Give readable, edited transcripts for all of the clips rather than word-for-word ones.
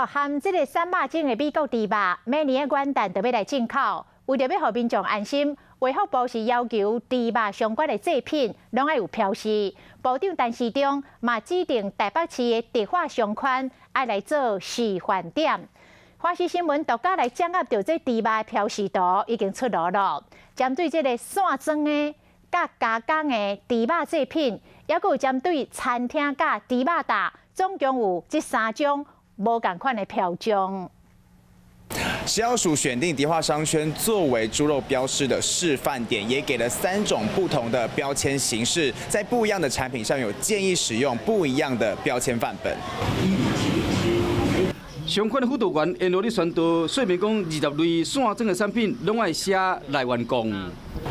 哦，含這个瘦肉精的美國豬肉，明年的元旦就欲來進口。為著欲予民眾安心，衛福部是要求豬肉相關的製品攏愛有標示。部長陳時中嘛指定台北市的迪化商圈愛來做示範點。華視新聞獨家來掌握著這豬肉的標示圖已經出爐囉。針對這个散裝的佮加工的豬肉製品，猶閣有針對餐廳佮豬肉檔，總共有這三種無仝款的標章。食藥署選定迪化商圈作為豬肉標示的示範點，也給了三種不同的標籤形式，在不一樣的產品上有建議使用不一樣的標籤範本。相關的輔導員沿路咧宣導，說明講20類散裝的產品攏愛寫來源國。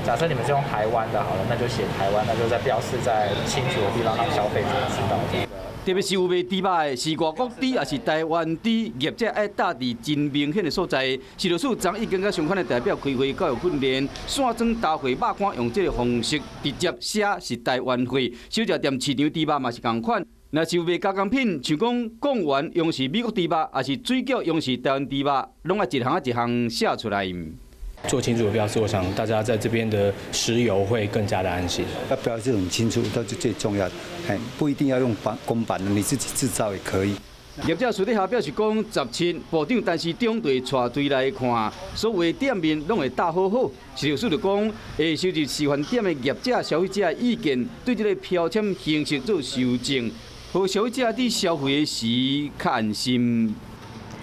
假設你們是用台灣的，好了，那就寫台灣，那就在標示在清楚的地方，讓消費者知道。特別是有賣豬肉的，是外國豬抑是台灣豬，業者愛貼佇真明顯的所在。食藥署昨已經佮相關的代表開會教育訓練，散裝大貨肉乾用這个方式直接寫是台灣貨。小食店市場豬肉嘛是仝款。若是有賣加工品，像講貢丸用是美國豬肉，抑是水餃用是台灣豬肉，攏愛一項一項寫出來。做清楚的標示，我想大家在這邊的食油會更加的安心。要標示很清楚，這是最重要的。不一定要用板公版的，你自己製造也可以。業者私底下表示講，17部長陳時中就會帶隊來看，所有店面攏會貼好好。食藥署就講，會收集示範點的業者、消費者的意見，對這个標籤形式做修正，予消費者佇消費時較安心。